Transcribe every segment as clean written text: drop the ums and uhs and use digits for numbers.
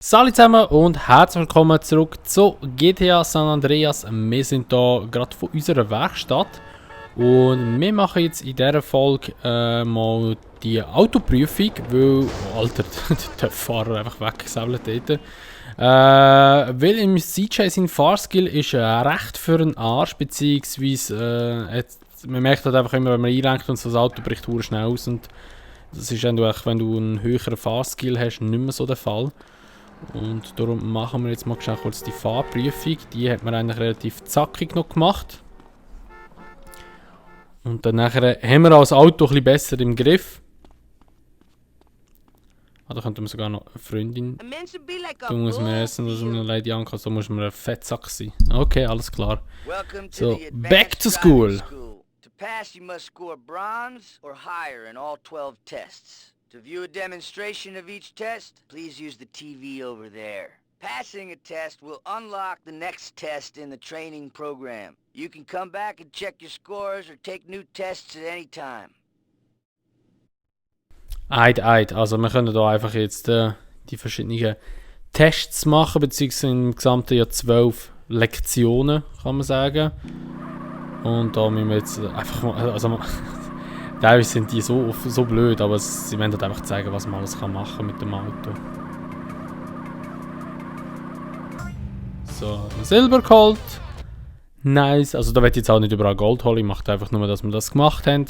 Salut zusammen und herzlich willkommen zurück zu GTA San Andreas. Wir sind hier gerade von unserer Werkstatt und wir machen jetzt in dieser Folge mal die Autoprüfung, weil, Alter, der Fahrer einfach weggesäbelt dort. Weil im CJ sein Fahrskill ist recht für den Arsch, beziehungsweise man merkt halt einfach immer, wenn man einlenkt und so das Auto bricht hure schnell aus und das ist eigentlich, wenn du einen höheren Fahrskill hast, nicht mehr so der Fall. Und darum machen wir jetzt mal kurz die Fahrprüfung. Die hat man eigentlich relativ zackig noch gemacht. Und dann nachher haben wir das Auto ein bisschen besser im Griff. Ah, da könnte man sogar noch eine Freundin. Da muss man essen, dass man eine Lady ankommt. So muss man ein Fettsack sein. Okay, alles klar. So, back to school. To pass, you must score bronze or higher in all 12 tests. To view a demonstration of each test, please use the TV over there. Passing a test will unlock the next test in the training program. You can come back and check your scores or take new tests at any time. Eid. Also wir können hier einfach jetzt die verschiedenen Tests machen, beziehungsweise im gesamten ja 12 Lektionen, kann man sagen. Und da müssen wir jetzt einfach mal, also teilweise sind die so blöd, aber sie wollen halt einfach zeigen, was man alles machen kann mit dem Auto. So, Silbergold. Nice. Also da wird jetzt auch nicht überall Gold holen. Ich mache einfach nur, dass wir das gemacht haben.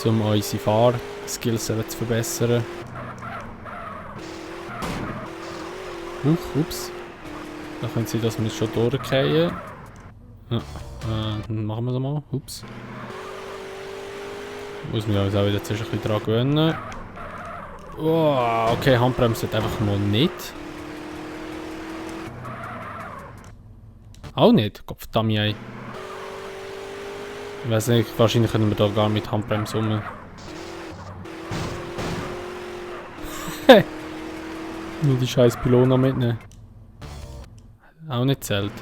Um unsere Fahrskills zu verbessern. Ups. Da können Sie das mit schon durchgehen. Ja, dann machen wir das mal. Ups. Muss mich also auch wieder zuerst ein bisschen dran gewöhnen. Oh, okay, Handbremse einfach mal nicht. Auch nicht? Gottverdammt, ey. Ich weiß nicht, wahrscheinlich können wir da gar mit Handbremse rum. Nur die scheiß Pylone mitnehmen. Auch nicht zählt.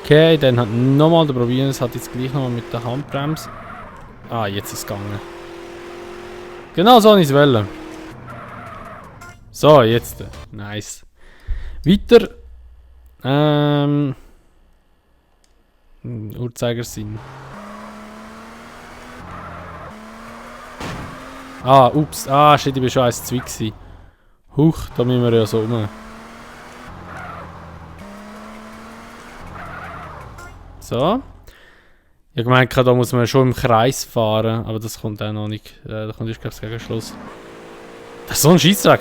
Okay, dann hat nochmal der probieren. Es hat jetzt gleich nochmal mit der Handbremse. Ah, jetzt ist es gegangen. Genau so habe ich es wollen. So, jetzt. Nice. Weiter. Uhrzeigersinn. Ah, ups. Ah, shit, ich bin schon 1-2 gewesen. Huch, da müssen wir ja so rum. So. Ich meine, da muss man schon im Kreis fahren, aber das kommt auch noch nicht. Da kommt erst, glaube ich, gegen Schluss. Das ist so ein Scheissdreck.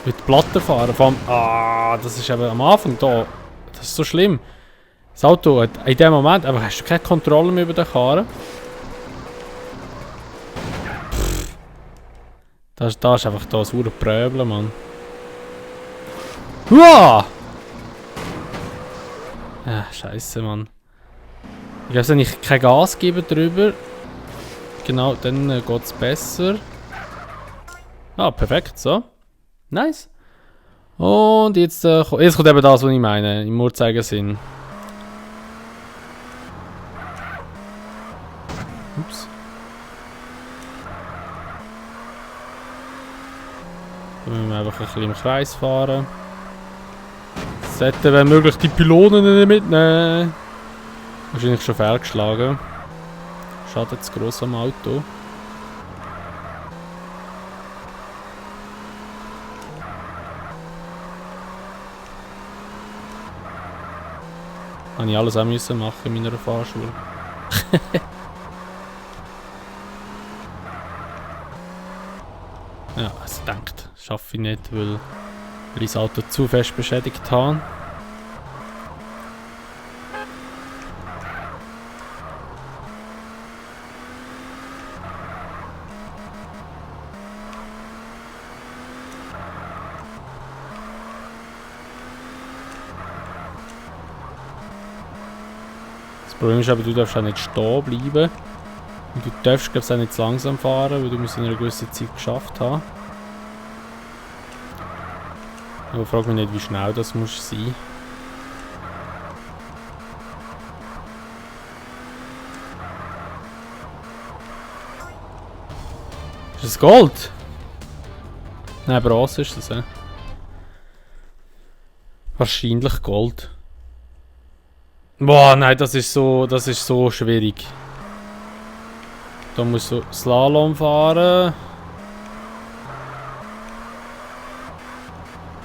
Mit Platten fahren. Vor allem, das ist eben am Anfang da. Das ist so schlimm. Das Auto hat in dem Moment einfach hast du keine Kontrolle mehr über den Karren. Da ist einfach da ein sauer Pröbel, Mann. Uah! Ja, scheiße, Mann. Ich glaube, wenn ich kein Gas gebe drüber, genau, dann geht es besser. Ah, perfekt, so. Nice. Und jetzt kommt eben das, was ich meine, im Uhrzeigersinn. Ups. Dann müssen wir einfach ein bisschen im Kreis fahren. Sollten, wenn möglich, die Pylonen nicht mitnehmen. Wahrscheinlich schon fehlgeschlagen. Schadet zu gross am Auto. Habe ich alles auch müssen machen in meiner Fahrschule. Ja, also denkt, schaffe ich nicht, weil ich das Auto zu fest beschädigt habe. Das Problem ist aber, du darfst auch nicht stehen bleiben. Und du darfst, glaube ich, auch nicht zu langsam fahren, weil du musst in einer gewissen Zeit geschafft haben. Aber frag mich nicht, wie schnell das muss sein. Ist das Gold? Nein, Bronze ist das, Wahrscheinlich Gold. Boah, nein, das ist so schwierig. Da musst du Slalom fahren.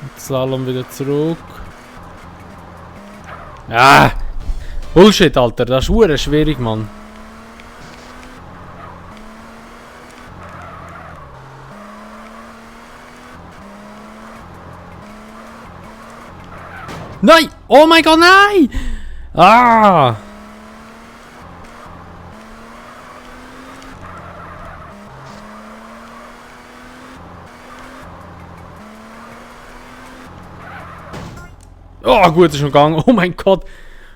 Und Slalom wieder zurück. Ah! Bullshit, Alter, das ist verdammt schwierig, Mann. Nein! Oh mein Gott, nein! Ah! Oh, gut, ist schon gegangen. Oh mein Gott.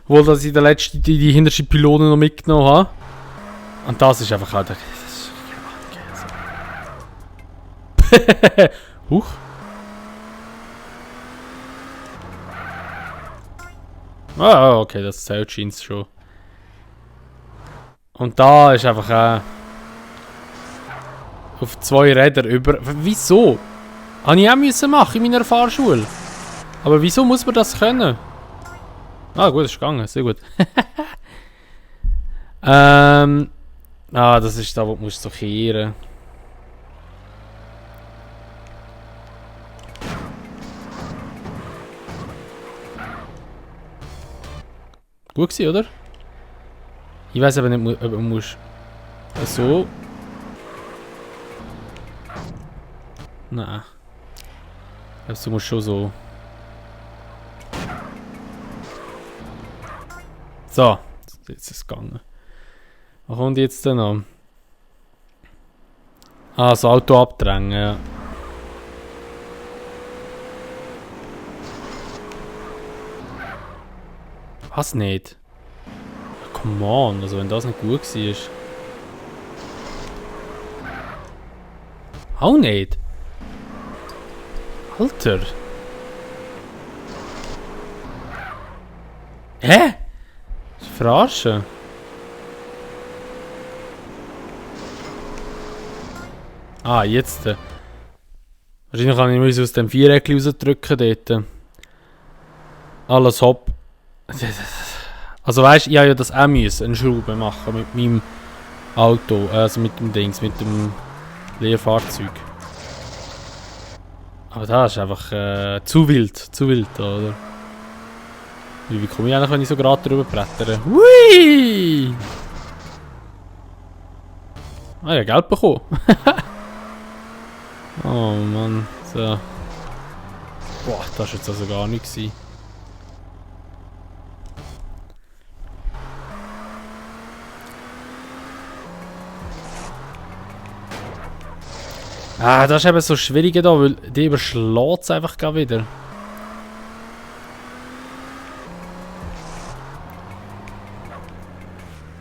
Obwohl, dass ich der letzte, die hinterste Pylone noch mitgenommen habe. Und das ist einfach halt... Huch. Ah, okay, das zählt scheint schon. Und da ist einfach auf 2 Räder über... Wieso? Habe ich auch müssen machen in meiner Fahrschule. Aber wieso muss man das können? Ah, gut, ist gegangen, sehr gut. Das ist da, wo du musst so kehren. Gut gewesen, oder? Ich weiß aber nicht, ob man muss so. Nein. Also, du musst schon so. So, jetzt ist es gegangen. Was kommt jetzt denn noch? Ah, das Auto abdrängen, ja. Was nicht? Come on, also wenn das nicht gut war. Auch nicht. Alter. Hä? Das ist verarschen. Ah, jetzt. Wahrscheinlich kann ich mich aus dem Viereck rausdrücken dort. Alles hopp. Also weißt du, ich habe ja das auch müssen, eine Schraube machen mit meinem Auto, also mit dem Dings, mit dem Leerfahrzeug. Aber das ist einfach zu wild, oder? Wie komme ich eigentlich, wenn ich so gerade drüber brettere? Hui! Ah ja, Geld bekommen. Oh Mann, so. Boah, das war jetzt also gar nicht gewesen. Ah, das ist eben so schwierig da, weil die überschlägt es einfach gar wieder.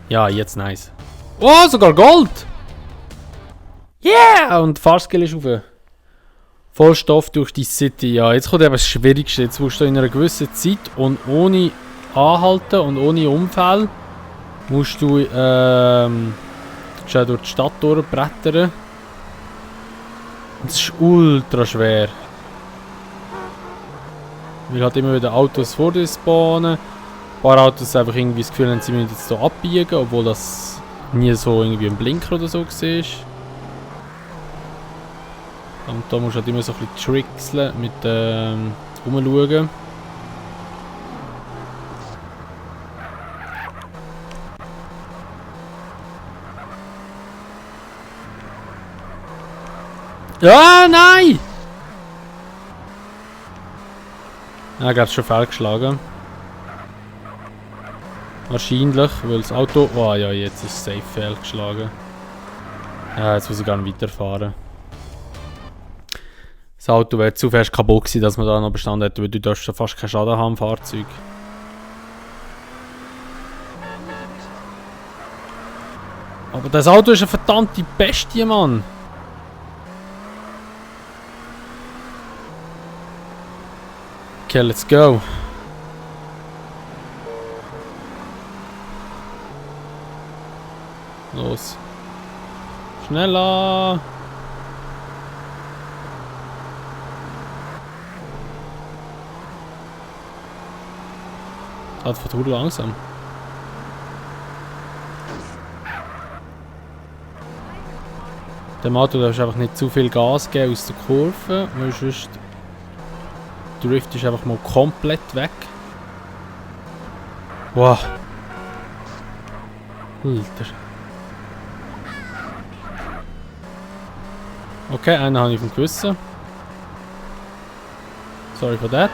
Ja, jetzt nice. Oh, sogar Gold! Yeah! Und Fahrskill ist auf. Vollstoff durch die City. Ja, jetzt kommt eben das Schwierigste. Jetzt musst du in einer gewissen Zeit und ohne Anhalten und ohne Unfall musst du durch die Stadt durchbrettern. Das ist ultra schwer. Weil halt immer wieder Autos vor dir spawnen. Ein paar Autos einfach irgendwie das Gefühl haben, sie müssen jetzt hier abbiegen, obwohl das nie so irgendwie ein Blinker oder so war. Und da musst du halt immer so ein bisschen trickseln mit rumschauen. Ja, nein! Ja, ich glaube, es schon fehlgeschlagen. Wahrscheinlich, weil das Auto... Oh ja, jetzt ist es safe fehlgeschlagen. Ja, jetzt muss ich gar nicht weiterfahren. Das Auto wäre zu fest kaputt gewesen, dass man da noch Bestand hätte, weil du darfst fast keinen Schaden haben am Fahrzeug. Aber das Auto ist eine verdammte Bestie, Mann! Okay, let's go. Los. Schneller! Das geht verdammt langsam. Dem Auto darfst du einfach nicht zu viel Gas geben aus der Kurve, weil sonst Drift ist einfach mal komplett weg. Wow. Alter. Okay, einen habe ich auf dem Gewissen. Sorry for that.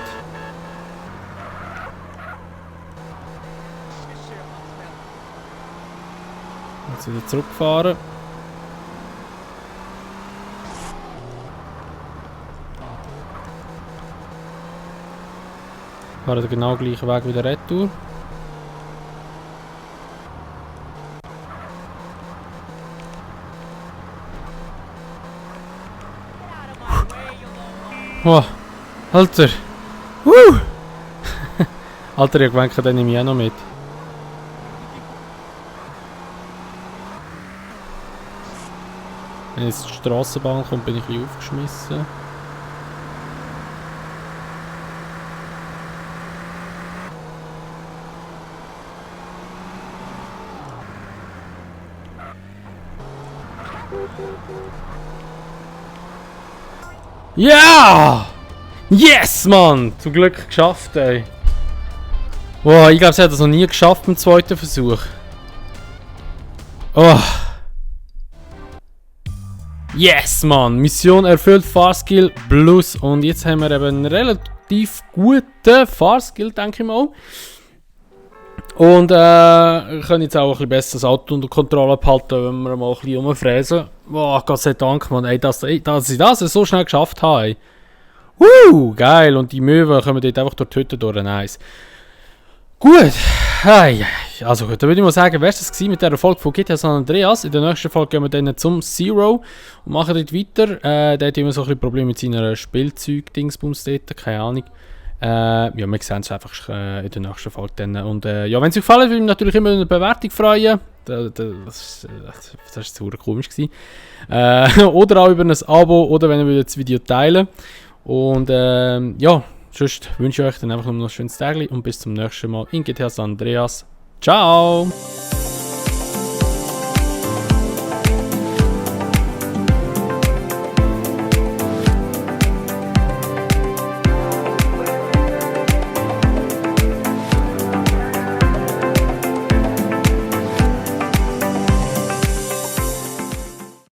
Jetzt wieder zurückfahren. Fahren den genau gleichen Weg wie der Retour. Wow, Alter! Alter, ich denke, den nehme ich auch noch mit. Wenn jetzt die Strassenbahn kommt, bin ich ein bisschen aufgeschmissen. Ja! Yes, Mann! Zum Glück geschafft, ey. Wow, ich glaube, sie hat das noch nie geschafft im zweiten Versuch. Oh. Yes, Mann! Mission erfüllt, Fahrskill plus. Und jetzt haben wir eben einen relativ guten Fahrskill, denke ich mal. Und können jetzt auch ein bisschen besser das Auto unter Kontrolle behalten, wenn wir mal ein bisschen rumfräsen. Boah, Gott sei Dank, Mann. Ey, dass ich das so schnell geschafft habe. Geil. Und die Möwen kommen dort einfach durch die Hütte durch. Nice. Gut. Hey. Also gut, dann würde ich mal sagen, wäre das mit dieser Folge von GTA San Andreas. In der nächsten Folge gehen wir dann zum Zero und machen dort weiter. Der hat immer so ein bisschen Probleme mit seiner Spielzeug-Dingsbums dort, keine Ahnung. Ja, wir sehen es einfach in der nächsten Folge dann. Und ja, wenn es euch gefallen hat, würde ich mich natürlich immer eine Bewertung freuen. Das war zu komisch gewesen. Oder auch über ein Abo oder wenn ihr das Video teilen. Und ja, sonst wünsche ich euch dann einfach noch ein schönes Tag und bis zum nächsten Mal in GTA San Andreas. Ciao!